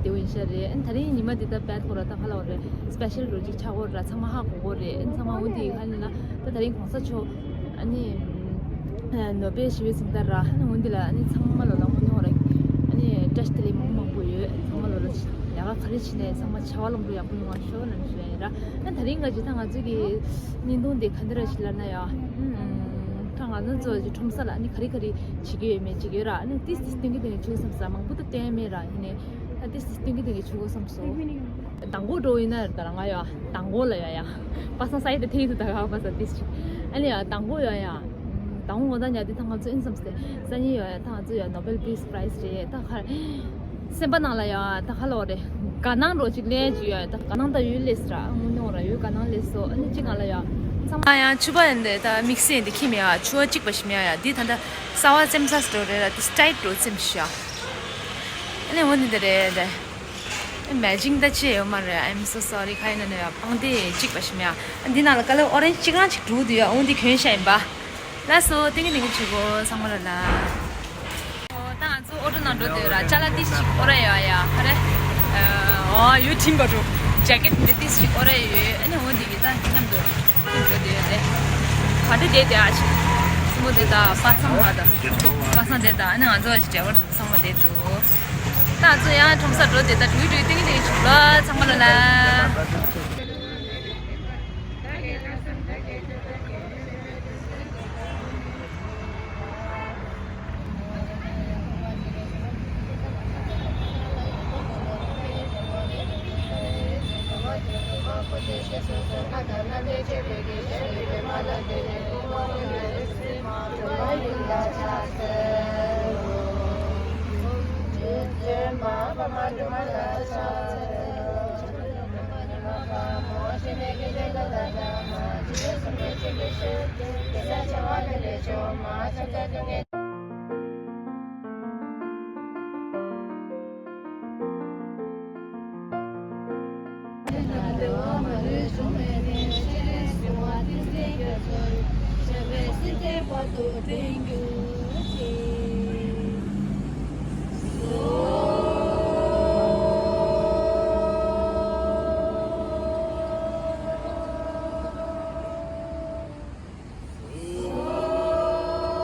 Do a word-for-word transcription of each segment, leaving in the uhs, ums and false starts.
དེ་བོ་ཡིན་ཤག་རེད། ཨ་ནི་ད་རིང་ཉི་མ་འདི་ད་བད་ཁོ་ར་ད་ཧ་ལ་བ་རེད། སི་པེ་ཤལ་རོ་ཅིག་ཆགས་ཀྱི་ཡོད་ར། ཚང་མ་ཧ་གོ་གི་རེད། ཨ་ནི་ཚང་མ་འོ་འདི་ཡི་ཁ་ནི་ན་ད་ད་རིང་གོང་ས་མཆོག་ཨ་ནི་ནོ་བེལ་ཞི་བའི་གཟེངས་རྟགས་ར། ཨ་ནི་འོ་འདི་ལ་ཨ་ནི་ཚང་མ་ལོ་ལ་དངོས་གནས་ར་ཨ་ནི་བཀྲ་ཤིས་བདེ་ལེགས་མང་མང་པོ་ཡོད། ཚང་མ་ལོ་ལ་ལས་ཀ་ག་རེ་བྱས་ནས་ཚང་མ་བྱ་བ་ལམ་འགྲོ་ཡག་པོ་ཡོང་བ་ཤོག་ལབ་ཞུ་ཡ་ཡིན་ར། ཨ་ནི་ད་རིང་ག་ཅིག་ད་ང་ཚོ་གི་བརྙན་ཐུང་འདི་ག་འདྲ་ར་ཞིག་ལབ་ན་ཡ། ཨ་ད་ང་ཚོ་ཚོ་ཁྲོམ་ས་ལ་ཨ་ནི་ག་རེ་ག་རེ་བྱེད་ཀྱི་ཡོད་མེད་ཅིག་ཡོད་ར། ཨ་ནི་ཏིས་ཏིས་སྟོན་གྱི་འདུག་ནས་བྱུང་བསམ་ས་མང་པོ་ད་སྟོན་མེད་ར། ཡིན་ནའི་ད་ཏིས་ཏིས་སྟོན་གྱི་འདུག་ནས་བྱུང་བསམ་སོང་། མདང་དགོང་འགྲོ་ཡིན་ན་ད་རང་ང་ཡ་མདང་དགོང་ལ་ཡ་ཡ་པ་སངས་ས་ཡི་ད་ཐེ་ཡི་ད་ག་པ་ས་ཏིས་ཅིག་ཨ་ནི་ཡ་མདང་དགོང་ཡ་ཡ་མདང་དགོང་ད་ཉ་དེ་ད་ང་ཚོ་ཨིན་བསམ་སྟེ་སང་ཉིན་ཡ་ཡ་ད་ང་ཚོ་ཡ་ནོ་བེལ་པིས་པ་རའིས་རེད། ད་ཁ་སེམས་པ་ནང་ལ་ཡ་ད་ཧ་ལོ་རེད། དགའ་སྣང་རོ་ཅིག་ལེན་ཅིག་ཡོད། ད་དགའ་སྣང་ད་ཡོད་ལེས་ར། དངོས་གནས་ར་ཡོད་དགའ་སྣང་ལེས་སོ། ཨ་ནི་གཅིག་ང་ལ་ཡ་ཚང་མ་ཡང་ཕྱུ་པ་ཡིན་དེ་ད་དམིགས་བསལ་ཡིན་དེ་ཁྱིམ་ཡ་ཕྱུ་པ་གཅིག་པ་ཞིམ་ཡ་ཡ་འདི་ད་ད་གསར་བ་བཙེམ་ས་སི་ཏོ་རེད་ར། འདི་སི་ཊེ་ཊི་རོ་བཙེམ་ཤག་ཨ་ནི་འོ་འདི་འདི་རེད་དེ། ཨ་མེ་ཅིང་ད་ཅི་ཡོད་མ་རེད། I'm so sorry། ཁ་ཡིན་ན་ནི་ཡ་པང་དེ་གཅིག་པ་ཞིམ་ཡ། ཨ་འདི་ནང་ལ་ཀ་ལར་ཨོ་རེན་ཇི་གཅིག་རང་གཅིག་འདུག་དེ་ཡ། འོ་འདི་གྱོན་ཤག་ཡིན་པ། ལགས་སོ། ཏིང་ངེ་ཏིང་ངེ་བྱེད་དགོས་ཚང་མ་ལ་ལ། ཨོ་ད་ང་ཚོ་ཨོ་ཊོ་ནང་འགྲོ་འདོད་ར། ཅ་ལག་ཏིས་ཅིག་ཨོ་ར་ཡོད་ཡ། ཧ་རེ། ཨོ་ཡུ་ཐིམ་པ་རུ་ཇེ་ཀེ་ཊི་འདི་ཏིས་ཅིག་ཨོ་ར་ཡོད། ཨ་ནི་འོ་འདི་གི་ད་མཉམ་དུ་འགྲོ་འདོད་ཡོད་དེ། ག་འདྲ་བསྡད་དེ་ཨ་ཞིག་སྲིན་མོ་དེ་དང་པ་སངས་མ་དང་པ་སངས་དེ་དང་ཨ་ནི་ང་ཚོ་ཨ་ཞིག་འབྲེལ་བར་ཚང་མ་བསྡད་འདུག་ད་ང་ཚོ་ཡང་ཁྲོམ་ས་འགྲོ་འདོད། ད་འགྲུལ་འགྲུལ་ཏིང་ངེ་ཏིང་ངེ་བྱེད་དགོས་ཚང་མ་ལ་ལ།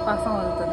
པ་སངས་ལ་དོན།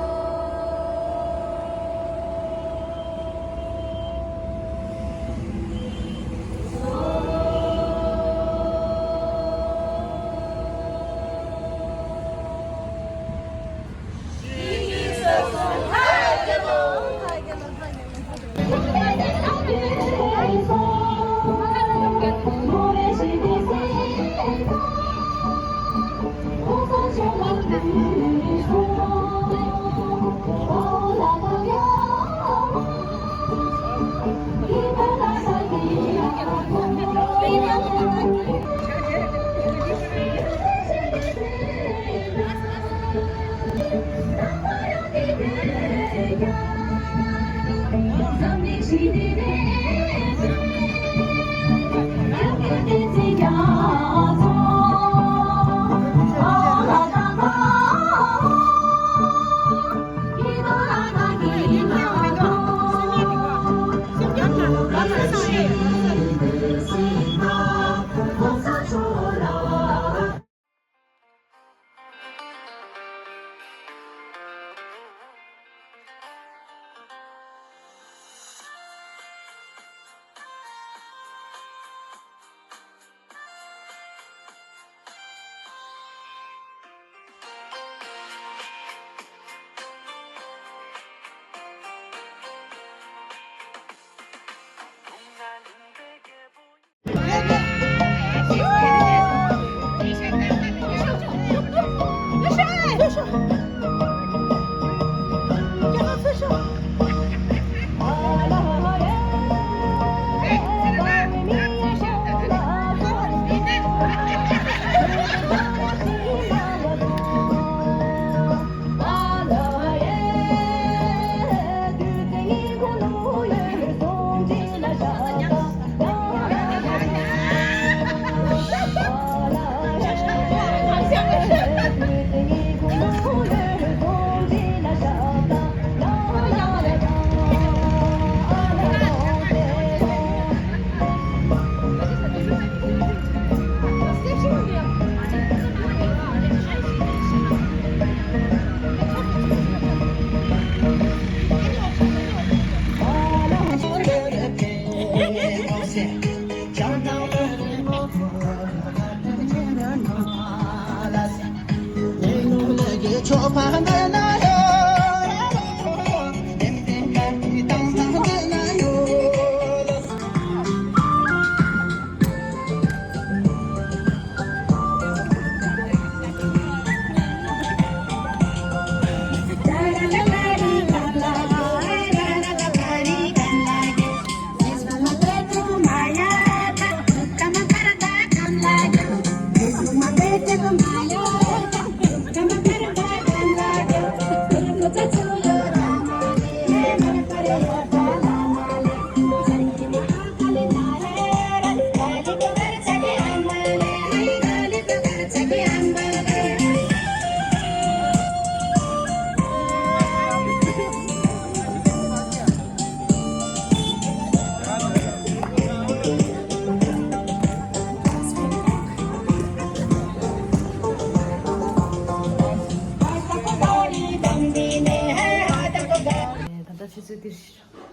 ད་ལྟ་ཆུ་ཚོད་འདིར།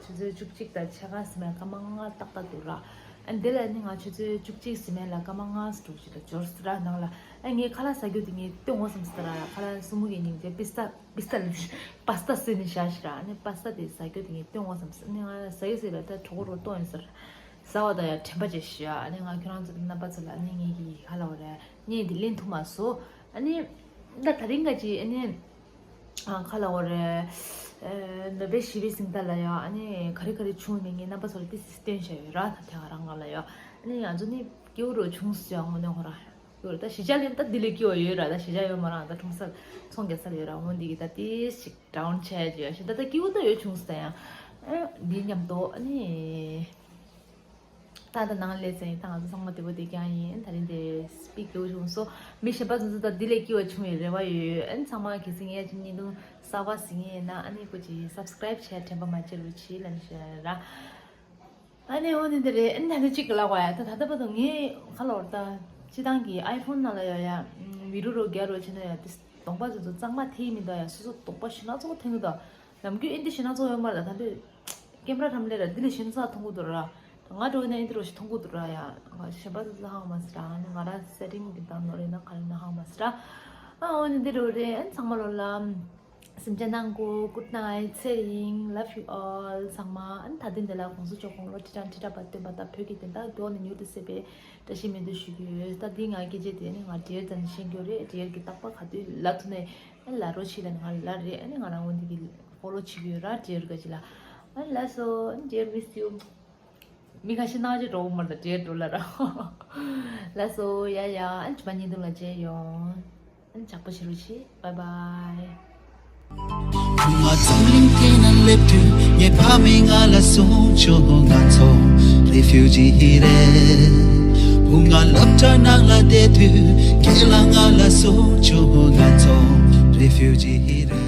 ཆུ་ཚོད་བཅུ་གཅིག་དང་ཕྱེད་ཀ་ཟིན་པའི་སྐར་མ་ལྔ་ཏག་ཏག་འདུག་ར། ཨ་འདི་ལ་ནི་ང་ཆུ་ཚོད་བཅུ་གཅིག་ཟིན་མེད་ལ་སྐར་མ་ལྔ་དྲུག་ཅིག་ལ་འབྱོར་སོང་ར། ནང་ལ་ཨ་ངས་ཁ་ལག་ཟ་རྒྱུ་དེ་ངས་སྟོན་འོང་བསམ་སོང་ར། ཁ་ལག་སྲུ་མོ་གི་སྙིང་རྗེ་པི་སྟ་པི་སྟ་པ་སྟ་བཟོས་ནས་བཞག་ཤག་ར། ཨ་ནི་པ་སྟ་དེ་ཟ་རྒྱུ་དེ་ངས་སྟོན་འོང་བསམ་སོང་། ཨ་ནི་ང་ཟ་ཡི་ཟེར་ལ་ད་གྲོད་ཁོག་རོ་སྟོང་ཡོད་ཟེར། ཟ་བ་དང་ཡང་དྲན་པ་བརྗེད་ཤག་ཨ་ནི་ང་ཁྱོད་རང་ཚོ་རྣམ་པ་ཚོ་ལ་ཨ་ནི་ངེད་ཀྱི་ཁ་ལག་འོ་ར་བརྙན་དེ་ལེན་ཐུབ་མ་སོང་། ཨ་ནི་ད་དེ་རིང་ག་ཅིག་ཨ་ནི། ཨ་ཁ་ལག་འོ་རེད། ཨ་ནོ་བེལ་ཞི་བའི་གཟེངས་རྟགས་ལ་ཡང་ཨ་ནི་ག་རེ་ག་རེ་བྱུང་མིན་ངས་རྣམ་པ་ཚོ་ལ་ཏོག་ཙམ་སྟོན་བྱས་ཡོད་ར། ད་དེ་ག་རང་ང་ལ་ཡང་ཨ་ནི་ང་ཚོ་ནི་སྐྱིད་པོ་རུ་བྱུང་སོང་ཡང་། དངོས་གནས་ཧོ་ར་ཡོད་རེད། ད་གཞིས་ཆགས་ལ་ད་འདི་ལས་སྐྱིད་པོ་ཡོད་ར། ད་གཞིས་ཆགས་ཡོད་མ་རང་ད་གྲོང་གསེབ་ཚོང་རྒྱག་ས་ལ་ཡོད་ར། འོ་འདི་གི་ད་ཏོག་ཙམ་ཌའུན་བྱས་ཡོད་ཤག་ད་ད་སྐྱིད་པོ་ད་ཡོད་བྱུང་སོང་ཡང་། ཨ་འདི་མཉམ་དུ་ཨ་ནི། ད་ལྟ་ནང་ལས་ཚན་ད་ང་ཚོ་ཚང་མ་བདེ་པོ་བདེ་རྐྱང་ཡིན། ད་རིང་དེ་སྤི་གི་བྱུང་སོང་། མི་གཞན་པ་ཚོ་ཚོ་ད་འདི་ལས་སྐྱིད་པ་བྱུང་བའི་རེ་བ་ཡོད། ཨ་ནི་ཚང་མ་གལ་སྲིད་ངས་ཅིག་བརྙན་ཐུང་གསར་པ་གཟིགས་མཁན་ཡིན་ན་ཨ་ནི་སྐུ་མཁྱེན་སབ་སི་ཀ་རེབ་བྱས་དྲན་པ་མ་བརྗེད་རོགས་གྱིས་ལབ་ནས་ཞུ་ཡ་ར། ཨ་ནི་འོ་ནི་འདི་རེད། ཨ་ནི་ད་ལྟ་གཅིག་གི་ལབ་པ་ཡ་ད་ད་ལྟ་བར་དུ་ངས་ཁ་ལོར་ད་སྤྱི་བཏང་གི་ཨའི་ཕོན་ནང་ལ་ཡ་ཡ་བི་ཌིའོ་རོ་རྒྱག་རོགས་བྱས་ན་ཡ་དེ་གདོང་པ་ཚོ་ཚོ་གཙང་མ་ཐེབས་མི་འདུག་ཡ། སོ་སོ་གདོང་པ་ཞེ་དྲག་ཚོ་ཐེབས་མི་འདུག་ནམ་རྒྱུན་ཨེ་འདི་ཞེ་དྲག་ཚོ་ཡོད་མ་རེད། ད་ལྟ་ཀེམ་ར་ཁྲམ་ལས་ར་འདི་ལས་ཞེ་དྲག་མཐོང་གི་འདུག་ར། ང་འགྲོ་ན་ཨེ་འདི་རོ་ཞིག་མཐོང་གི་འདུག་ར་ཡ། ང་གཞན་པ་ཚོ་ཚོ་ཧང་མ་སི་ར། ཨ་ནི་ང་རང་སེ་ཊིང་གི་དང་ནོར་ཡིན་ན་ག་རེ་ན་ཧང་མ་སི་ར། ཨ་འོ་ནི་འདི་རོ་རེད། ཨ་ནི་ཚང་མ་ལོ་ལ་སེམས་ཅན་ནང་གོ། Good night། ཚེ་རིང་། Love you all ཚང་མ། ཨ་ནི་ད་ཐེངས་འདི་ལ་གོང་ས་མཆོག་དགུང་ལོ་ཁྲི་ཕྲག་ཁྲི་ཕྲག་པ་བརྟན་པ་དང་བོད་ཀྱི་བདེན་མཐའ་མགྱོགས་ནས་མྱུར་དུ་གསལ་བའི་བཀྲ་ཤིས་སྨོན་འདུན་ཞུ་གི་ཡོད། ད་འདི་ང་སྐད་ཆ་དེ་ནི་ང་ཌི་ཡར་ཙམ་ནས་ཤེས་རྒྱུ་རེད། ཌི་ཡར་གྱི་རྟག་པར་ག་དུས་ལབ་ཐུབ་ནའི་ལབ་རོགས་བྱེད་ལབ་ནས་ང་ལབ་རེད། ཨ་ནི་ང་རང་འོ་འདི་གི་ཕོ་ལོ་བྱེད་ཀྱི་ཡོད་ར། ཌི་ཡར་ག་ཅི་ལ། ཨ་ནི་ལགས་སོ། ཨ་ནི་ཌི་ཡར་མི་སི་ཡུ། མི་ཁ་ཤས་སྣང་བརྗེད་འགྲོ་གི་མ་རེད། ད་ཌི་ཡར་འགྲོ་ལ་ར། ལགས་སོ། ཡ་ཡ། ཨ་ནི་ཕྱི་མ་བརྙན་ཐུང་ལ་མཇལ་ཡོང་། ཨ་ནི་ཇག་པོ་བྱེད་རོགས་བྱེད། བྷའི་བྷའི། བུ་ང་འཛམ་གླིང་སྟེང་ན་སླེབས་དུས་ངའི་ཕ་མས་ང་ལ་གསུངས་བྱུང་། ང་ཚོ་རེ་ཕིའུ་ཇི་རེད། བུ་ང་སློབ་གྲྭ་ནང་ལ་བསྡད་དུས་རྒན་ལགས་ང་ལ་གསུངས་བྱུང་། ང་ཚོ་རེ་ཕིའུ་ཇི་རེད།